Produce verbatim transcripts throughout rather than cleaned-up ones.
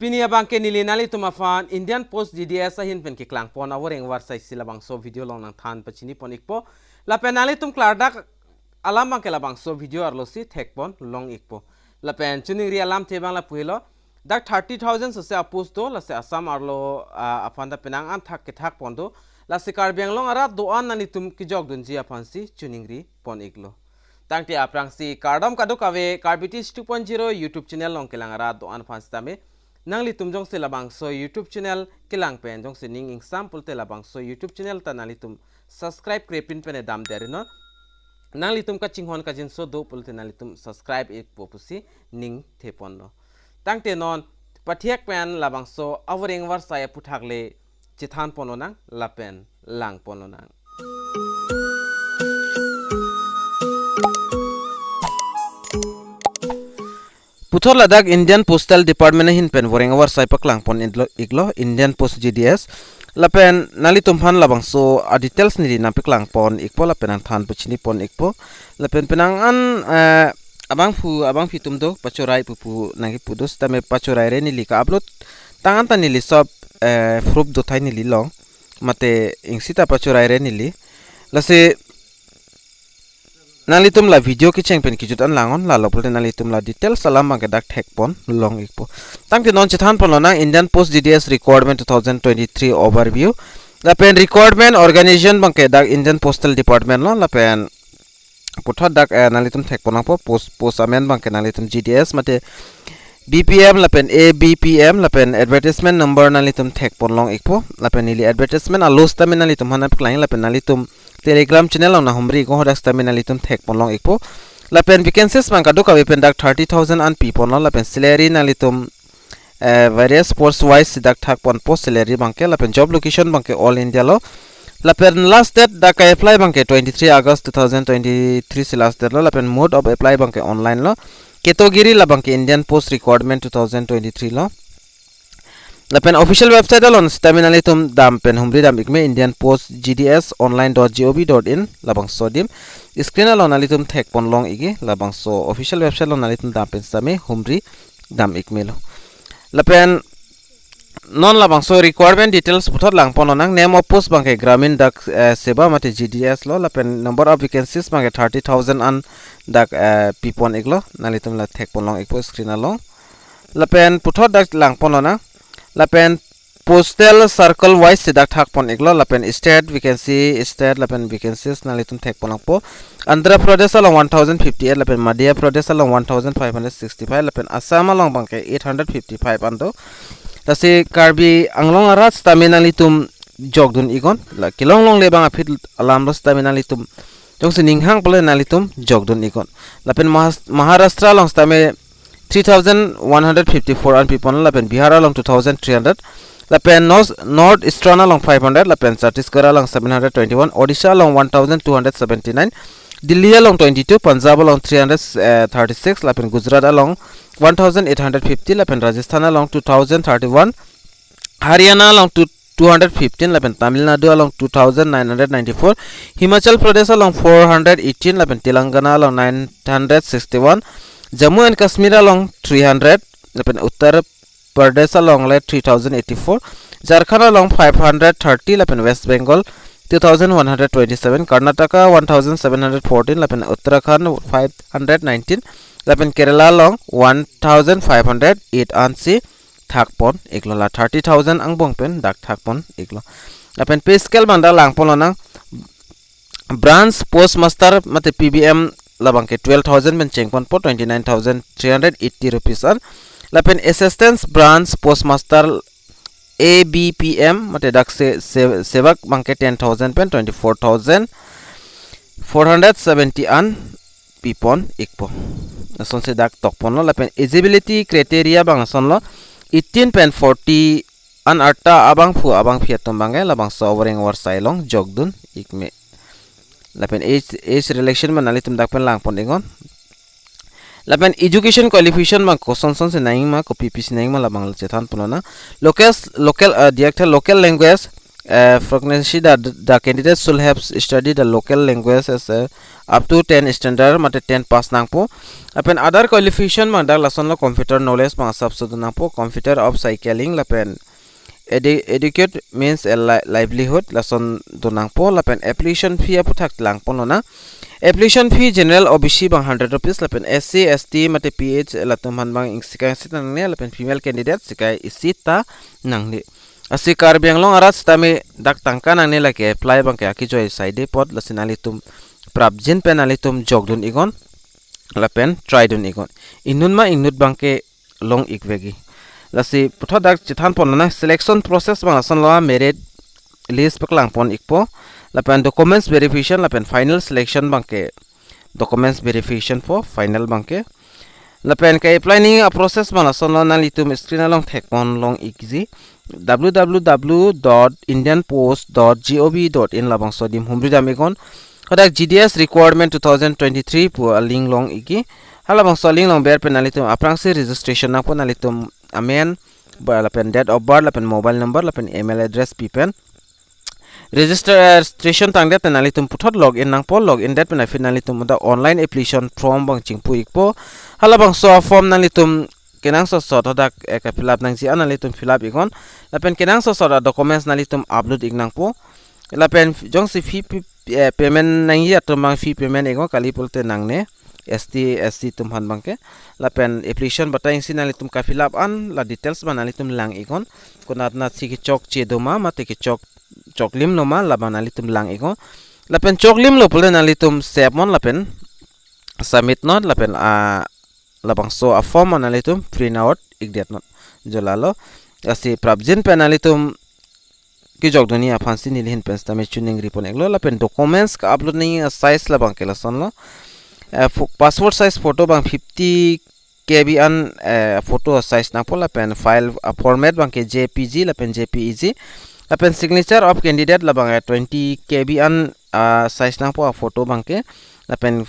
Pini abangke neli nanglitum aphan Indian Post G D S ahin pen keklangpon avoreng avarsai si labangso video along nangthan pachini pon ikpo. Lapen nanglitum klardak alam abangke labangso video arlo si thekpon long ikpo. Lapen choningri alamthe abang lapu helo. Dak thirty thousand sose apost do, lasi Assam arlo, ah, aphan ta penang an thak kethak pon do. Lasi Karbi Anglong arat do-an nanglitum kejokdunji aphan si choningri pon iklo. Tangte aphrangsi kardom kadokave Karbi Teach two point zero YouTube channel along kelang arat do-an aphan sitame nanglitum jongsi labangso YouTube channel kelang pen jongsi ning ingsam pulote labangso YouTube channel ta nanglitum subscribe krepin pen edam derinon. Nanglitum kachinghon kajinso do pulote nanglitum subscribe ikpo pusi ning theponlo. Tangte non pathiak pen labangso avoreng avarsai aphuthak le chethan pon lonang lapen lang pon lonang. Puthot ladak Indian Postal Department ahin pen voreng avarsai paklang pon iklo, iklo Indian Post G D S. Lapen nanglitum aphan labangso a details neli nangpeklang pon ikpo lapen nangthan pachini pon ikpo. Lapen penang an, eh, abangphu abangphi atum do pachorai pupu nangkipu do sitame pachorai re neli ka-upload tang an ta neli sob, eh, proof do thai neli long. Mate ing sita pachorai re neli. Lasi nanglitum la video kecheng pen kejut an langon, lalo pulote nanglitum la details alam abangke dak thekpon long ikpo. Tangte non chethan pon lonang Indian Post G D S recruitment two thousand twenty-three overview. Lapen recruitment organization abangke dak Indian Postal Department lo, lapen puthot dak, eh, nanglitum thekpon nangpo post, post amen abangke nanglitum G D S mate B P M lapen A B P M lapen advertisement number nanglitum thekpon long ikpo. Lapen neli advertisement alo sitame nanglitum aphan nangpeklang lapen nanglitum Telegram channel along nanghumri iknon, hadak sitame nanglitum thekpon long ikpo. Lapen vacancies abang kadokave pen dak thirty thousand an piponlo lapen salary nanglitum, eh, various post wise si dak thakponpo salary abangke lapen job location abangke all India lo. Lapen last date dak ka-apply abangke twenty-three August two thousand twenty-three si last date lo, lapen mode of apply abangke online lo. Category labangke Indian Post recruitment two thousand twenty-three lo. Lapen official website along sitame nanglitum dam pen humri dam ikme Indian Post G D S online dot G O V dot in labangso adim. Screen along nanglitum thekpon long ikji, labangso official website along nanglitum dam pen sitame humri dam ikmelo. Lapen non labangso recruitment details puthot lang pon lonang. Name of post abangke Gramin Dak, eh, Seva mate G D S lo, lapen number of vacancies abangke thirty thousand an dak, eh, pipon iklo, nanglitum la thekpon long ikpo screen along. Lapen puthot dak lang pon lonang. Lapen postal circle wise si dak thakpon iklo, lapen state vacancy, state lapen vacancies nanglitum thekpon longpo. Andhra Pradesh along one thousand fifty-eight, lapen Madhya Pradesh along one thousand five hundred sixty-five, lapen Assam along abangke eight hundred fifty-five an do. Lasi Karbi Anglong arat sitame nanglitum jokdun iknon, la kelong longle abang aphi alam lo sitame nanglitum jongsi ning hang pulote nanglitum jokdun iknon. Lapen Mahas-, Maharashtra along sitame three thousand one hundred fifty-four an pipon, lapen Bihar along two thousand three hundred, lapen North, North Eastern along five hundred, lapen Chhattisgarh along seven hundred twenty-one, Odisha along one thousand two hundred seventy-nine, Delhi along twenty-two, Punjab along three hundred thirty-six, lapen Gujarat along one thousand eight hundred fifty, lapen Rajasthan along two thousand thirty-one, Haryana along two, two hundred fifteen, lapen Tamil Nadu along two thousand nine hundred ninety-four, Himachal Pradesh along four hundred eighteen, lapen Telangana along nine hundred sixty-one, Jammu and Kashmir along three hundred, lapen Uttar Pradesh along le three thousand eighty-four, Jharkhand along five hundred thirty, lapen West Bengal two thousand one hundred twenty-seven, Karnataka one thousand seven hundred fourteen, lapen Uttarakhand five hundred nineteen, lapen Kerala along one thousand five hundred eight ansi thakpon iklo, la thirty thousand angbong pen dak thakpon iklo. Lapen pay scale abang dak lang pon lonang. Branch postmaster mate P B M labangke twelve thousand pen chengponpo, twenty-nine thousand three hundred eighty rupees an. Lapen assistant branch postmaster A B P M mate dak se, se, sevak abangke ten thousand pen twenty-four thousand four hundred seventy an pipon ikpo. Lasonsi dak tokponlo. Lapen eligibility criteria abang lasonlo, eighteen pen forty an arta abangphu abangphi atum abangke labangso avoreng avarsai along jokdun ikme. Lapen age, age relaxation abang nanglitum dak pen lang pon iknon. Lapen education qualification abang kosonson si nangji ma, kopi pi si nangji ma, labang chethan pon lonang. Local, local, uh, diak the local language uh, frequency that the candidate should have studied the local language as a up to ten standard mate ten pass nangpo. Lapen other qualification abang dak lasonlo, computer knowledge abang asapso do nangpo, computer of cycling lapen edi- adequate means a li- livelihood lason do nangpo. Lapen application fee aputhak langponlonang. Application fee general O B C abang hundred rupees lapen S C, S T mate P H latum aphan abang ingsi kai isi ta nangne lapen female candidate sikai isi ta nangne. Lasi Karbi Anglong arat sitame dak tangka nangne lake apply abangke akejoi saide apot, lasi nanglitum prapjin pen nanglitum jokdun iknon lapen try dun iknon. Inut ma inut abangke long ikvekji. Lasi puthot dak chethanponlonang, selection process abang lasonlo, merit list paklangpon ikpo. Lapen documents verification lapen final selection abangke documents verification po final abangke. Lapen ka-apply nangji aprocess abang lasonlo, nanglitum screen along thekponlong ikji, w w w dot indian post dot gov dot in, labangso adim humri dam iknon. Hadak G D S requirement two thousand twenty-three pu a-link long ikji. Halabangso a-link along berpen nanglitum aphrangsi registration nangpo, nanglitum amen, ba lapen date of birth lapen mobile number lapen email address pipen registration tangdet pen nanglitum puthot login nangpo, login det pen aphi nanglitum dak online application form abang chingpu ikpo. Halabangso a-form nanglitum kenangsot sot hadak, eh, ka-fill up nangji an nanglitum fill up iknon. Lapen kenangsot sot a-documents nanglitum upload ik nangpo. Lapen jongsi fee pi- eh, payment nangji atum abang fee payment iknon, kali pulote nangne, S T, S C atum aphan abangke. Lapen application batai isi nanglitum ka-fill up an la details abang nanglitum lang iknon. Konatnatsi kechokche doma mate kechok choklimlo ma, labang nanglitum lang iknon. Lapen choklimlo pulote nanglitum save non lapen submit non lapen, ah, labangso a-form an nanglitum print out ikdet non. Jo lalo. Lasi prapjin pen nanglitum kejokdunji aphansi neli ahin pen sitame choningripon iklo. Lapen documents ka-upload nangji a-size labangke lasonlo. Eh, fo- passport size photo abang fifty K B an, eh, photo size nangpo, lapen file a-format abangke J P G lapen J P E G. Lapen signature of candidate labang, eh, twenty K B an, ah, size nangpo a-photo abangke. Lapen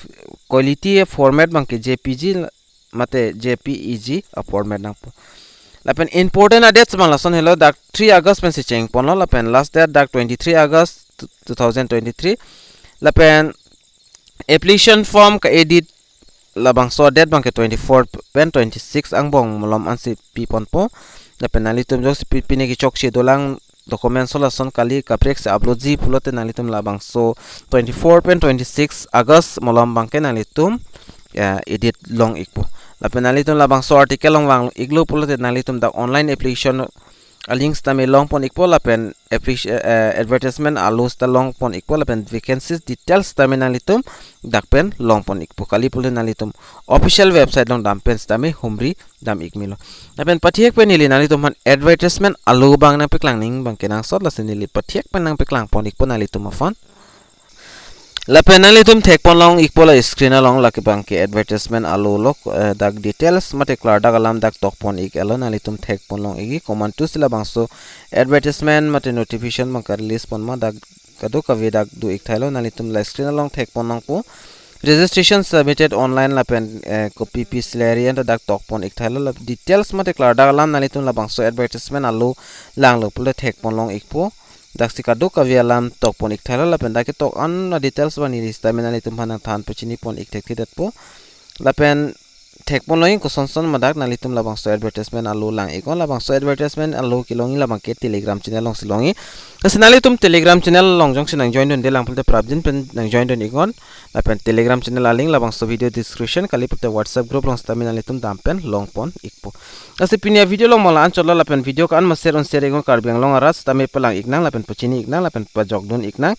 quality format abangke J P G mate J P E G a-format nangpo. Lapen important a-dates abang lason helo, dak three August pensi chengponlo, lapen last date dak twenty-three August two thousand twenty-three. Lapen application form ka-edit labangso a-date abangke twenty-four pen twenty-six angbong malom ansi piponpo. Lapen nanglitum jongsi pi- pine kechokche dolang documents halason kali kaprek si upload ji pulote nanglitum labangso twenty-four pen twenty-six August malom abangke nanglitum, ya, edit long ikpo. Lapen nanglitum labangso article along vang iklo pulote nanglitum dak online application a-link sitame longpon ikpo, lapen application, eh, advertisement alo sita longpon ikpo, lapen vacancies details sitame nanglitum dak pen longpon ikpo. Kali pulote nanglitum official website along dam pen sitame humri dam ik melo. Lapen pathek pen neli nanglitum aphan advertisement alo abang nangpaklang nangji abang kenangsot, lasi neli pathek pen nangpaklangpon ikpo nanglitum aphan. Lapen nanglitum thekponlong ikpo la screen along, lake abangke advertisement alo lo, eh, dak details mate klardak alam dak tokpon ik-etlo, nanglitum thekponlong ikji, komantusi labangso advertisement mate notification abang ka-release pon ma dak kadokave dak do ik thailo, nanglitum la screen along thekpon nangpo. Registration submitted online lapen, eh, kopi pi salary anta dak tokpon ik thailo, la details mate klardak alam nanglitum labangso advertisement alo langlo pule thekponlong ikpo. Daksi kadokave alam tokpon ik thailo, lapen dak ketok an a-details abang neli sitame nanglitum aphan nangthan pachinipon ik thekthedetpo. Lapen thekponlong ik kosonson ma dak, nanglitum labangso advertisement alo lang iknon, labangso advertisement alo kelongji labangke Telegram channel alongsi longji. Lasi nanglitum Telegram channel along jongsi nangjoin dunde lang pulote prapjin pen nangjoin dun iknon. Lapen Telegram channel a-link labangso video description kali pulote WhatsApp group along sitame nanglitum dam pen longpon ikpo. Lasi pini a-video along mo la-anchotlo, lapen video ko-an ma share un share iknon, Karbi Anglong arat sitame palang iknang lapen pachini iknang lapen pajokdun iknang.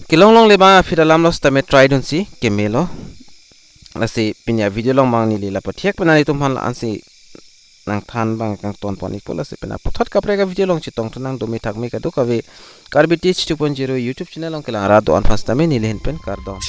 Kelong longle abang aphi alam lo sitame try dunsi kemelo. Lasi pini a-video along abang neli la pathek pen nanglitum aphan la-ansi nangthan abang kangtonpon ikpo, lasi pini puthot kaprek a-video along chetongthu nang, dome thakme kadokave Karbi Teach two point zero YouTube channel along kelang arat do-an aphan sitame neli ahin pen kardom.